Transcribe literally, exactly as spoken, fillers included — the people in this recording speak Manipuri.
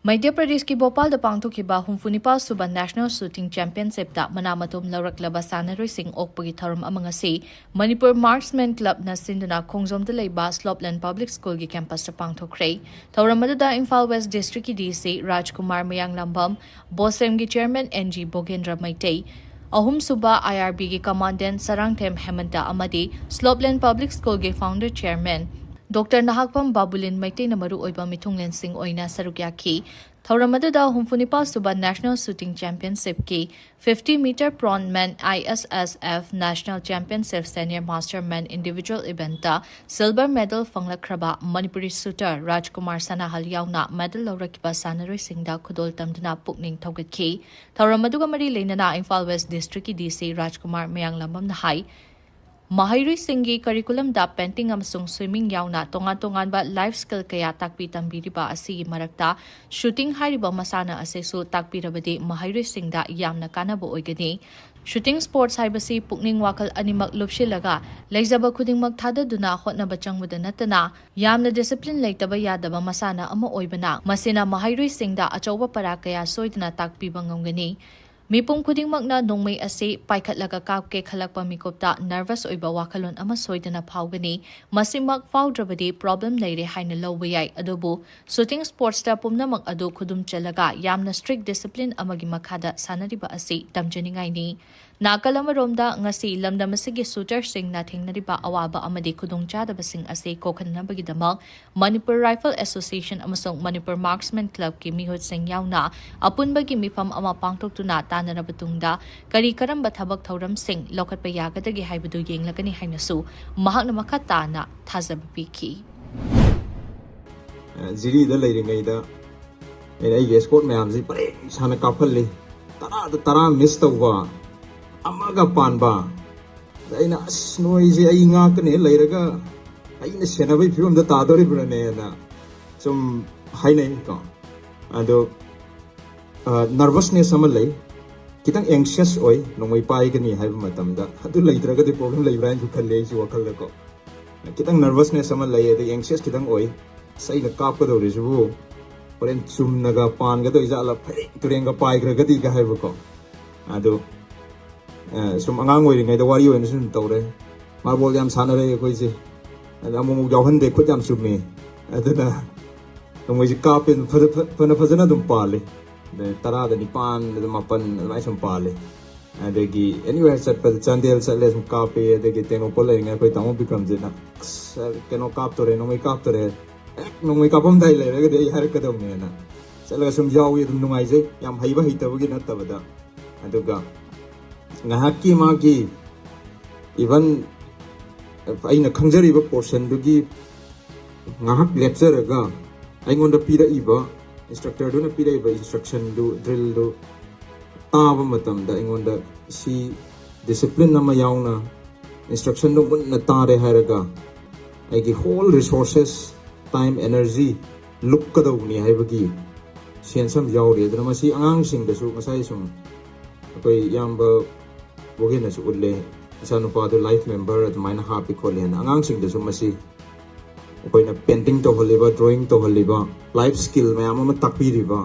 ꯃꯙ꯭ꯌ ꯄ꯭ꯔꯗꯦꯁꯀꯤ ꯚꯣꯄꯥꯜꯗ ꯄꯥꯡꯊꯣꯛꯈꯤꯕ ꯍꯨꯝꯐꯨꯅꯤꯄꯥꯜ ꯁꯨꯕ National Shooting Championship ꯇ ꯃꯅꯥ ꯃꯇꯣꯝ ꯂꯧꯔꯛꯂꯕ ꯁꯥꯟꯅꯔꯣꯏꯁꯤꯡ ꯑꯣꯛꯄꯒꯤ ꯊꯧꯔꯝ ꯑꯃ ꯉꯁꯤ ꯃꯅꯤꯄꯨꯔ Marksmen Club ꯅ ꯁꯤꯟꯗꯨꯅ ꯈꯣꯡꯖꯣꯝꯗ ꯂꯩꯕ Slopeland Public School ꯒꯤ campus ꯇ ꯄꯥꯡꯊꯣꯛꯈ꯭ꯔꯦ꯫ ꯊꯧꯔꯝ ꯑꯗꯨꯗ ꯏꯝꯐꯥꯜ West District ꯀꯤ D C ꯔꯥꯖꯀꯨꯃꯥꯔ ꯃꯌꯥꯡꯂꯥꯝꯕꯝ, ꯕꯣꯁꯦꯝꯒꯤ Chairman N G ꯚꯣꯒꯦꯟꯗ꯭ꯔ ꯃꯩꯇꯩ, ꯑꯍꯨꯝꯁꯨꯕ I R B ꯒꯤ Commandant ꯁꯔꯥꯡꯊꯦꯝ ꯍꯦꯃꯟꯇ ꯑꯃꯗꯤ Slopeland Public School ꯒꯤ Founder Chairman Doctor ꯅꯍꯥꯛꯄꯝ ꯕꯥꯕꯨꯂꯤꯟ ꯃꯩꯇꯩꯅ ꯃꯔꯨꯑꯣꯏꯕ ꯃꯤꯊꯨꯡꯂꯦꯟꯁꯤꯡ ꯑꯣꯏꯅ ꯁꯔꯨꯛ ꯌꯥꯈꯤ꯫ ꯊꯧꯔꯝ ꯑꯗꯨꯗ ꯍꯨꯝꯐꯨꯅꯤꯄꯥꯜ ꯁꯨꯕ National Shooting Championship ꯀꯤ fifty meter prone men I S S F National Championship Senior Master Men Individual Event ꯇ silver medal ꯐꯪꯂꯛꯈ꯭ꯔꯕ ꯃꯅꯤꯄꯨꯔꯤ shooter ꯔꯥꯖꯀꯨꯃꯥꯔ ꯁꯅꯥꯍꯜ ꯌꯥꯎꯅ medal ꯂꯧꯔꯛꯈꯤꯕ ꯁꯥꯟꯅꯔꯣꯏꯁꯤꯡꯗ ꯈꯨꯗꯣꯜ ꯇꯝꯗꯨꯅ ꯄꯨꯛꯅꯤꯡ ꯊꯧꯒꯠꯈꯤ꯫ ꯊꯧꯔꯝ ꯑꯗꯨꯒ ꯃꯔꯤ ꯂꯩꯅꯅ ꯏꯝꯐꯥꯜ West District ꯀꯤ D C ꯔꯥꯖꯀꯨꯃꯥꯔ ꯃꯌꯥꯡꯂꯝꯕꯝꯅ ꯍꯥꯏ, ꯃꯍꯩꯔꯣꯏꯁꯤꯡꯒꯤ curriculum ꯗ painting ꯑꯃꯁꯨꯡ swimming ꯌꯥꯎꯅ ꯇꯣꯉꯥꯟ ꯇꯣꯉꯥꯟꯕ life skill ꯀꯌꯥ ꯇꯥꯛꯄꯤ ꯇꯝꯕꯤꯔꯤꯕ ꯑꯁꯤꯒꯤ ꯃꯔꯛꯇ shooting ꯍꯥꯏꯔꯤꯕ ꯃꯁꯥꯟꯅ ꯑꯁꯤꯁꯨ ꯇꯥꯛꯄꯤꯔꯕꯗꯤ ꯃꯍꯩꯔꯣꯏꯁꯤꯡꯗ ꯌꯥꯝꯅ ꯀꯥꯟꯅꯕ ꯑꯣꯏꯒꯅꯤ꯫ Shooting sports ꯍꯥꯏꯕꯁꯤ ꯄꯨꯛꯅꯤꯡ ꯋꯥꯈꯜ ꯑꯅꯤꯃꯛ ꯂꯨꯞꯁꯤꯜꯂꯒ ꯂꯩꯖꯕ ꯈꯨꯗꯤꯡꯃꯛ ꯊꯥꯗꯗꯨꯅ ꯍꯣꯠꯅꯕ ꯆꯪꯕꯗ ꯅꯠꯇꯅ ꯌꯥꯝꯅ discipline ꯂꯩꯇꯕ ꯌꯥꯗꯕ ꯃꯁꯥꯟꯅ ꯑꯃ ꯑꯣꯏꯕꯅ ꯃꯁꯤꯅ ꯃꯍꯩꯔꯣꯏꯁꯤꯡꯗ ꯑꯆꯧꯕ ꯄꯔꯥ ꯀꯌꯥ ꯁꯣꯏꯗꯅ ꯇꯥꯛꯄꯤꯕ ꯉꯝꯒꯅꯤ꯫ ꯃꯤꯄꯨꯝ ꯈꯨꯗꯤꯡꯃꯛꯅ ꯅꯣꯡꯃꯩ ꯑꯁꯤ ꯄꯥꯏꯈꯠꯂꯒ ꯀꯥꯞꯀꯦ ꯈꯜꯂꯛꯄ ꯃꯤꯀꯨꯞꯇ nervous ꯑꯣꯏꯕ ꯋꯥꯈꯜꯂꯣꯟ ꯑꯃ ꯁꯣꯏꯗꯅ ꯐꯥꯎꯒꯅꯤ꯫ ꯃꯁꯤꯃꯛ ꯐꯥꯎꯗ꯭ꯔꯕꯗꯤ problem ꯂꯩꯔꯦ ꯍꯥꯏꯅ ꯂꯧꯕ ꯌꯥꯏ, ꯑꯗꯨꯕꯨ shooting sports ꯇ ꯄꯨꯝꯅꯃꯛ ꯑꯗꯨ ꯈꯨꯗꯨꯝ ꯆꯜꯂꯒ ꯌꯥꯝꯅ strict discipline ꯑꯃꯒꯤ ꯃꯈꯥꯗ ꯁꯥꯟꯅꯔꯤꯕ ꯑꯁꯤ ꯇꯝꯖꯅꯤꯡꯉꯥꯏꯅꯤ꯫ ꯅꯥꯀꯜ ꯑꯃꯔꯣꯝꯗ ꯉꯁꯤ ꯂꯝꯗꯝ ꯑꯁꯤꯒꯤ shooter ꯁꯤꯡꯅ ꯊꯦꯡꯅꯔꯤꯕ ꯑꯋꯥꯕ ꯑꯃꯗꯤ ꯈꯨꯗꯣꯡꯆꯥꯗꯕꯁꯤꯡ ꯑꯁꯤ ꯀꯣꯛꯍꯟꯅꯕꯒꯤꯗꯃꯛ Manipur Rifle Association ꯑꯃꯁꯨꯡ Manipur Marksmen Club ꯀꯤ ꯃꯤꯍꯨꯠꯁꯤꯡ ꯌꯥꯎꯅ ꯑꯄꯨꯟꯕꯒꯤ ꯃꯤꯐꯝ ꯑꯃ ꯄꯥꯡꯊꯣꯛꯇꯨꯅ ꯇꯥꯟꯅꯔꯕ ꯇꯨꯡꯗ ꯀꯔꯤ ꯀꯔꯝꯕ ꯊꯕꯛ ꯊꯧꯔꯝꯁꯤꯡ ꯂꯧꯈꯠꯄ ꯌꯥꯒꯗꯒꯦ ꯍꯥꯏꯕꯗꯨ ꯌꯦꯡꯂꯒꯅꯤ ꯍꯥꯏꯅꯁꯨ ꯃꯍꯥꯛꯅ ꯃꯈꯥ ꯇꯥꯅ ꯊꯥꯖꯕ ꯄꯤꯈꯤ꯫ ꯖꯤꯔꯤꯗ ꯂꯩꯔꯤꯉꯩꯗ ꯑꯩꯅ ꯑꯩꯒꯤ escort ꯃꯌꯥꯝꯁꯤ ꯄꯔꯦꯡ ꯁꯥꯅ ꯀꯥꯞꯍꯜꯂꯤ꯫ ꯇꯔꯥꯗ ꯇꯔꯥ miss ꯇꯧꯕ, ꯑꯃꯒ ꯄꯥꯟꯕ꯫ ꯑꯗ ꯑꯩꯅ, "ꯑꯁ, ꯅꯣꯏꯁꯦ ꯑꯩ ꯉꯥꯛꯇꯅꯦ ꯂꯩꯔꯒ ꯑꯩꯅ ꯁꯦꯟꯅꯕꯒꯤ ꯐꯤꯕꯝꯗ ꯇꯥꯗꯣꯔꯤꯕ꯭ꯔꯥꯅꯦꯅ" ꯁꯨꯝ ꯍꯥꯏꯅꯩ ꯀꯣ꯫ ꯑꯗꯣ nervousness ꯑꯃ ꯂꯩ, ꯈꯤꯇꯪ anxious ꯑꯣꯏ꯫ ꯅꯣꯡꯃꯩ ꯄꯥꯏꯒꯅꯤ ꯍꯥꯏꯕ ꯃꯇꯝꯗ ꯑꯗꯨ ꯂꯩꯇ꯭ꯔꯒꯗꯤ problem ꯂꯩꯕ꯭ꯔꯥ ꯍꯥꯏꯅꯁꯨ ꯈꯜꯂꯦ ꯑꯩꯁꯨ ꯋꯥꯈꯜꯗꯀꯣ꯫ ꯈꯤꯇꯪ nervousness ꯑꯃ ꯂꯩ, ꯑꯗꯩ anxious ꯈꯤꯇꯪ ꯑꯣꯏ꯫ "ꯑꯁ, ꯑꯩꯅ ꯀꯥꯞꯀꯗꯧꯔꯤꯁꯤꯕꯨ ꯍꯣꯔꯦꯟ ꯆꯨꯝꯅꯒ ꯄꯥꯟꯒꯗꯣꯏ ꯖꯥꯠꯂ, ꯐꯩꯔꯦꯡ ꯇꯨꯔꯦꯡꯒ ꯄꯥꯏꯈ꯭ꯔꯒꯗꯤꯒ ꯍꯥꯏꯕꯀꯣ꯫ ꯑꯗꯨ ꯑ, ꯁꯨꯝ ꯑꯉꯥꯡ ꯑꯣꯏꯔꯤꯉꯩꯗ ꯋꯥꯔꯤ ꯑꯣꯏꯅ ꯁꯨꯝ ꯇꯧꯔꯦ꯫ ꯃꯥꯔꯕꯣꯜ ꯌꯥꯝ ꯁꯥꯟꯅꯔꯛꯑꯦ ꯑꯩꯈꯣꯏꯁꯦ꯫ ꯑꯗ ꯑꯃꯨꯛ ꯑꯃꯨꯛ ꯌꯥꯎꯍꯟꯗꯦ, ꯈꯨꯠ ꯌꯥꯝ ꯆꯨꯝꯃꯦ꯫ ꯑꯗꯨꯅ ꯅꯣꯡꯃꯩꯁꯦ ꯀꯥꯞꯄꯦ, ꯐꯖ-, ꯐ-, ꯐꯅ ꯐꯖꯅ ꯑꯗꯨꯝ ꯄꯥꯜꯂꯤ꯫ ꯑꯗꯩ ꯇꯔꯥꯗ ꯅꯤꯄꯥꯟ, ꯑꯗꯨꯝ ꯃꯥꯄꯟ ꯑꯗꯨꯃꯥꯏꯅ ꯁꯨꯝ ꯄꯥꯜꯂꯤ꯫ ꯑꯗꯒꯤ anywhere ꯆꯠꯄꯗ, ꯆꯥꯟꯗꯦꯜ ꯆꯠꯂꯦ, ꯁꯨꯝ ꯀꯥꯞꯄꯦ꯫ ꯑꯗꯒꯤ ꯇꯦꯡꯅꯧꯄꯜ ꯂꯩꯔꯤꯉꯩ ꯑꯩꯈꯣꯏ ꯇꯥꯃꯣ ꯕꯤꯀ꯭ꯔꯝꯖꯤꯠꯅ, "ꯑꯁ, ꯀꯩꯅꯣ ꯀꯥꯞꯇꯣꯔꯦ, ꯅꯣꯡꯃꯩ ꯀꯥꯞꯇꯣꯔꯦ, ꯍꯦꯛ ꯅꯣꯡꯃꯩ ꯀꯥꯞꯄꯝꯗꯥꯏ ꯂꯩꯔꯒꯗꯤ ꯑꯩ ꯍꯥꯏꯔꯛꯀꯗꯧꯅꯦꯅ" ꯆꯠꯂꯒ ꯁꯨꯝ ꯌꯥꯎꯏ꯫ ꯑꯗꯨꯝ ꯅꯨꯡꯉꯥꯏꯖꯩ, ꯌꯥꯝ ꯍꯩꯕ ꯍꯩꯇꯕꯒꯤ ꯅꯠꯇꯕꯗ꯫ ꯑꯗꯨꯒ ꯉꯥꯏꯍꯥꯛꯀꯤ ꯃꯥꯒꯤ, even ꯑꯩꯅ ꯈꯪꯖꯔꯤꯕ portionꯗꯨꯒꯤ ꯉꯥꯏꯍꯥꯛ ꯂꯦꯞꯆꯔꯒ ꯑꯩꯉꯣꯟꯗ ꯄꯤꯔꯛꯏꯕ, instructorꯗꯨꯅ ꯄꯤꯔꯛꯏꯕ instructionꯗꯨ, drillꯗꯨ ꯇꯥꯕ ꯃꯇꯝꯗ ꯑꯩꯉꯣꯟꯗ ꯁꯤ discipline ꯑꯃ ꯌꯥꯎꯅ instructionꯗꯨ ꯃꯨꯟꯅ ꯇꯥꯔꯦ ꯍꯥꯏꯔꯒ ꯑꯩꯒꯤ whole resources, time, energy ꯂꯨꯞꯀꯗꯧꯕꯅꯤ ꯍꯥꯏꯕꯒꯤ sense ꯑꯃ ꯌꯥꯎꯔꯤ꯫ ꯑꯗꯨꯅ ꯃꯁꯤ ꯑꯉꯥꯡꯁꯤꯡꯗꯁꯨ ꯉꯁꯥꯏ ꯁꯨꯝ ꯑꯩꯈꯣꯏ ꯏꯌꯥꯝꯕ ꯕꯣꯒꯦꯅꯁꯨ ꯎꯠꯂꯦ, ꯏꯆꯥꯅꯨꯄꯥꯗꯨ life member ꯑꯗꯨꯃꯥꯏꯅ ꯍꯥꯞꯄꯤ ꯈꯣꯠꯂꯤ ꯍꯥꯏꯅ꯫ ꯑꯉꯥꯡꯁꯤꯡꯗꯁꯨ ꯃꯁꯤ ꯑꯩꯈꯣꯏꯅ painting ꯇꯧꯍꯜꯂꯤꯕ, drawing ꯇꯧꯍꯜꯂꯤꯕ, life skill ꯃꯌꯥꯝ ꯑꯃ ꯇꯥꯛꯄꯤꯔꯤꯕ,